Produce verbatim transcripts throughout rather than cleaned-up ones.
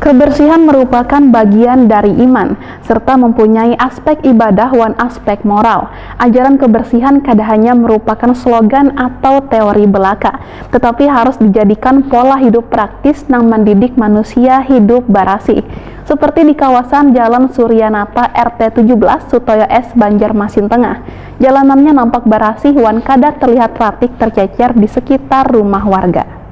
Kebersihan merupakan bagian dari iman, serta mempunyai aspek ibadah wan aspek moral. Ajaran kebersihan kada hanya merupakan slogan atau teori belaka, tetapi harus dijadikan pola hidup praktis nang mendidik manusia hidup barasih. Seperti di kawasan Jalan Suryanata R T tujuh belas Sutoyo S Banjarmasin Tengah. Jalanannya nampak barasih wan kada terlihat ratik tercecer di sekitar rumah warga.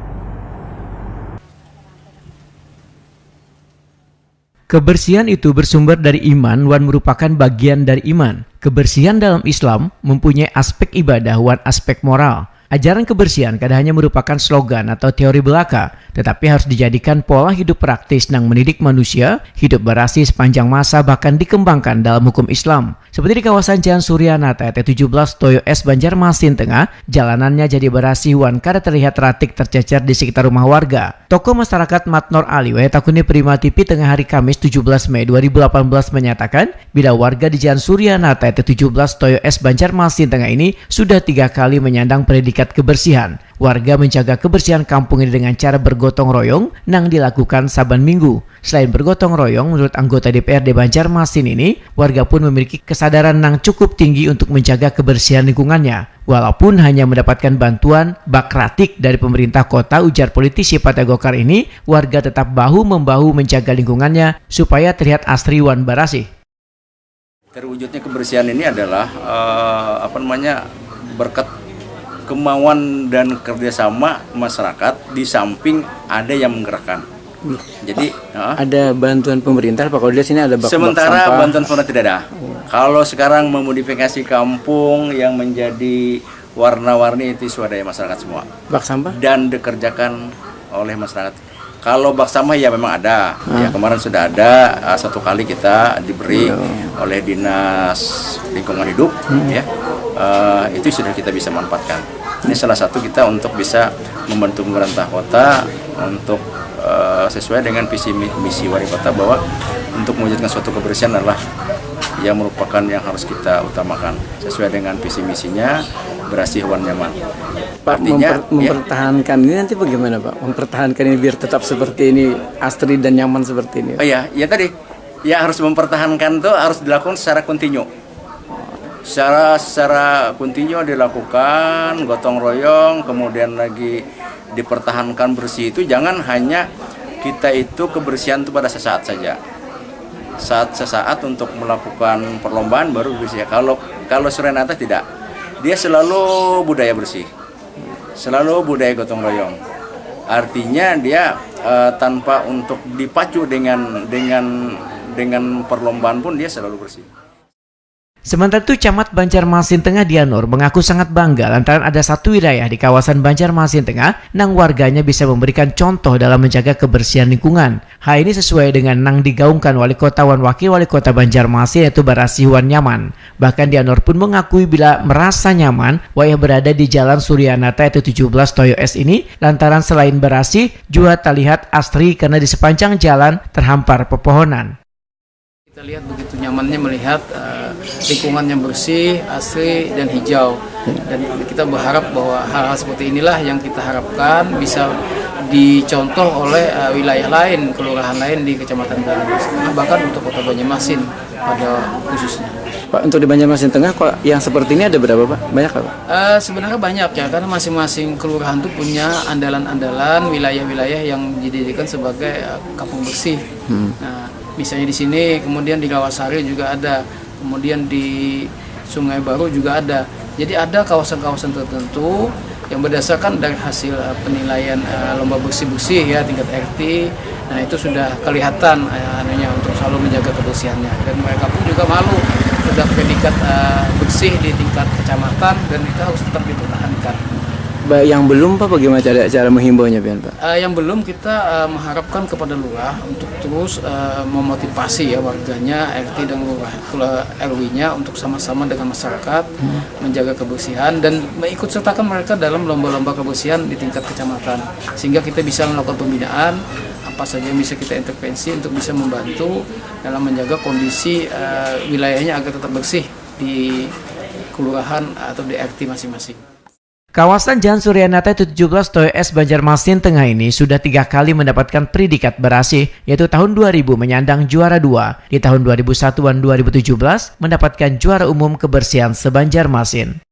Kebersihan itu bersumber dari iman wan merupakan bagian dari iman. Kebersihan dalam Islam mempunyai aspek ibadah wan aspek moral. Ajaran kebersihan kada hanya merupakan slogan atau teori belaka, tetapi harus dijadikan pola hidup praktis nang mendidik manusia hidup barasih sepanjang masa, bahkan dikembangkan dalam hukum Islam. Seperti di kawasan Jalan Suryanata R T tujuh belas Toyo S Banjarmasin Tengah, jalanannya jadi barasih wan kada terlihat ratik tercecer di sekitar rumah warga. Tokoh masyarakat Matnor Ali wayah takuni Prima T V tengah hari Kamis tujuh belas Mei dua ribu delapan belas menyatakan, bila warga di Jalan Suryanata R T tujuh belas Toyo S Banjarmasin Tengah ini sudah tiga kali menyandang predikat kebersihan. Warga menjaga kebersihan kampung ini dengan cara bergotong royong nang dilakukan saban minggu. Selain bergotong royong, menurut anggota D P R D Banjarmasin ini, warga pun memiliki kesadaran nang cukup tinggi untuk menjaga kebersihan lingkungannya. Walaupun hanya mendapatkan bantuan bak ratik dari pemerintah kota, ujar politisi Partai Golkar ini, warga tetap bahu-membahu menjaga lingkungannya supaya terlihat asri wan barasih. Terwujudnya kebersihan ini adalah eh, apa namanya, berkat kemauan dan kerjasama masyarakat, di samping ada yang menggerakkan. Jadi eh, Ada bantuan pemerintah apa? Kalau di sini ada bak, bak sementara sampah. Bantuan pemerintah tidak ada. Kalau sekarang memodifikasi kampung yang menjadi warna-warni, itu swadaya masyarakat semua Bak sampah? Dan dikerjakan oleh masyarakat. Kalau bak sampah ya memang ada. Ya, kemarin sudah ada, uh, satu kali kita diberi oleh Dinas Lingkungan Hidup, ya. Uh, itu sudah kita bisa manfaatkan. Ini salah satu kita untuk bisa membantu pemerintah kota untuk uh, sesuai dengan visi mi- misi wali kota, bahwa untuk mewujudkan suatu kebersihan adalah yang merupakan yang harus kita utamakan sesuai dengan visi misinya, berasih wan nyaman. Pak, Artinya, memper- mempertahankan ini nanti bagaimana, Pak? Mempertahankan ini biar tetap seperti ini, asri dan nyaman seperti ini. Oh ya, ya tadi, ya, harus mempertahankan tuh harus dilakukan secara kontinu. Secara secara kontinu dilakukan, gotong royong, kemudian lagi dipertahankan bersih itu. Jangan hanya kita itu kebersihan itu pada sesaat saja. Saat sesaat untuk melakukan perlombaan baru bersih. Kalau kalau Suryanata tidak, dia selalu budaya bersih, selalu budaya gotong royong. Artinya dia eh, tanpa untuk dipacu dengan dengan dengan perlombaan pun dia selalu bersih. Sementara itu, Camat Banjarmasin Tengah Dianur mengaku sangat bangga lantaran ada satu wilayah di kawasan Banjarmasin Tengah nang warganya bisa memberikan contoh dalam menjaga kebersihan lingkungan. Hal ini sesuai dengan nang digaungkan Wali Kota wan Wakil Wali Kota Banjarmasin, yaitu barasih wan nyaman. Bahkan Dianur pun mengakui bila merasa nyaman wayah berada di Jalan Suryanata R T tujuh belas Toyo S ini lantaran selain barasih, juga terlihat asri karena di sepanjang jalan terhampar pepohonan. Kita lihat begitu nyamannya melihat eh, lingkungan yang bersih, asri, dan hijau. Dan kita berharap bahwa hal-hal seperti inilah yang kita harapkan bisa dicontoh oleh eh, wilayah lain, kelurahan lain di Kecamatan Banjarmasin, bahkan untuk Kota Banjarmasin pada khususnya. Pak, untuk di Banjarmasin Tengah kok yang seperti ini ada berapa, Pak? Banyak nggak, Pak? Eh, sebenarnya banyak ya, karena masing-masing kelurahan itu punya andalan-andalan, wilayah-wilayah yang dijadikan sebagai eh, kampung bersih. Nah, misalnya di sini, kemudian di Rawasari juga ada, kemudian di Sungai Baru juga ada. Jadi ada kawasan-kawasan tertentu yang berdasarkan dari hasil eh, penilaian eh, lomba bersih-bersih ya tingkat R T. Nah, itu sudah kelihatan eh, anunya untuk selalu menjaga kebersihannya. Dan mereka pun juga malu sudah predikat eh, bersih di tingkat kecamatan dan itu harus tetap dipertahankan. Ba- yang belum, Pak, bagaimana cara cara menghimbaunya, pian, Pak? Eh, yang belum kita eh, mengharapkan kepada lurah untuk terus eh, memotivasi ya warganya, R T dan lurah, R W-nya untuk sama-sama dengan masyarakat menjaga kebersihan dan mengikut sertakan mereka dalam lomba-lomba kebersihan di tingkat kecamatan, sehingga kita bisa melakukan pembinaan apa saja yang bisa kita intervensi untuk bisa membantu dalam menjaga kondisi eh, wilayahnya agar tetap bersih di kelurahan atau di R T masing-masing. Kawasan Jalan Suryanata tujuh belas Toyo S Banjarmasin Tengah ini sudah tiga kali mendapatkan predikat berasih, yaitu tahun dua ribu menyandang juara dua, di tahun dua ribu satu dan dua ribu tujuh belas mendapatkan juara umum kebersihan se-Banjarmasin.